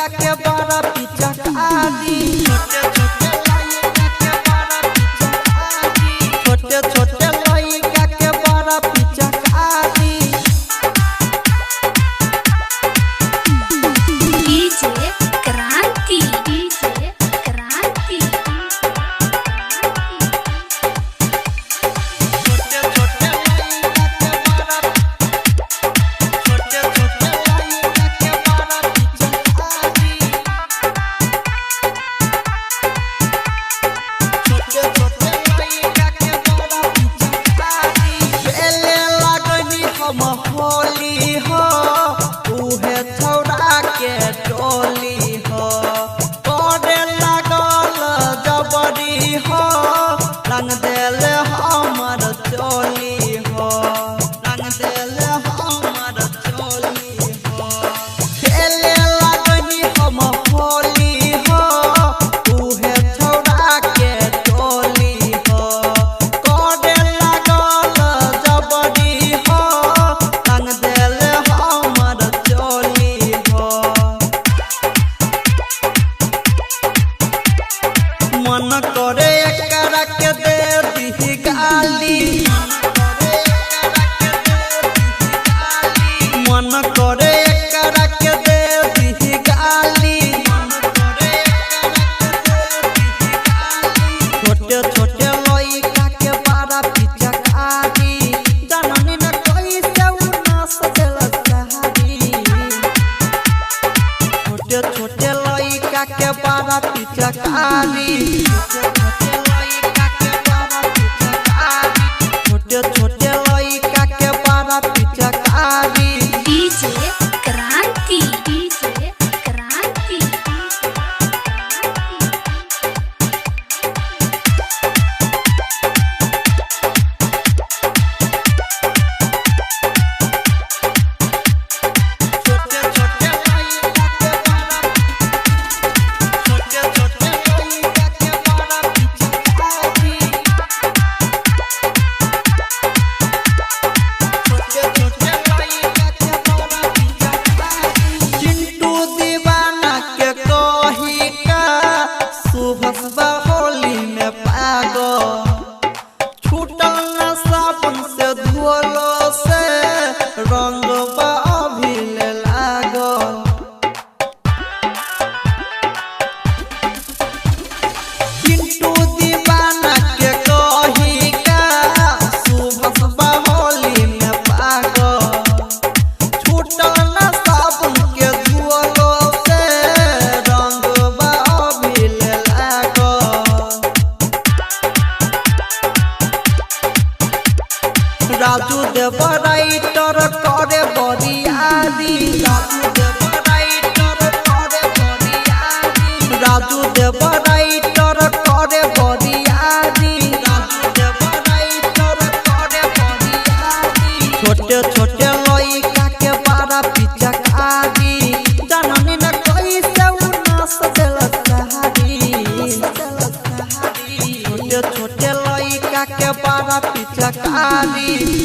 लइका के बड़ा पिचकारी। छोटे छोटे लइका के बड़ा पिचकारी। डीजे क्रांति, डीजे क्रांति। छोटे छोटे लइका के बड़ा, छोटे छोटे लइका के बड़ा पिचकारी। छोटे छोटे लइका के बड़ा पिचकारी। खेले लगनी हम होली हो, उहे छौड़ा के टोली हो। करे लागल जबरी हो, रंग देले हमर चोली हो, रंग देले हमर चोली हो। खेले लगनी हम होली हो, उहे छौड़ा के टोली हो। करे लागल जबरी हो, रंग देले हमर चोली हो। मन करे एकरा के दे दिही गाली, मन करे एकरा के दे दिही गाली। छोटे छोटे लइका के बड़ा पिचकारी। जननी न कैसे उ नास देलक सहारी। छोटे छोटे लइका के बड़ा पिचकारी। छोटे छोटे लइका के बड़ा पिचकारी। डीजे क्रांति, डीजे क्रांति। छोटे छोटे लइका के बड़ा, छोटे छोटे लइका के बड़ा पिचकारी। छोटे छोटे लइका के बड़ा पिचकारी। चिंटू दीवाना के कही का सुबह होली में पागल। छूटल न साबुन से धोलो से रंग अभी ले लागल। चिंटू दीवाना के कही का सुबह होली में पागल। छूटल न साबुन के धोलो से रंग अभी ले लागल। राजू देव राइटर करे बरियारी। राजू देव राइटर करे बरियारी। राजू देव राइटर करे बरियारी। राजू देव राइटर करे बरियारी। छोटे छोटे लइका के बड़ा पिचकारी। जननी न कैसे उ नास देलक सहारी। छोटे छोटे लइका के बड़ा पिचकारी।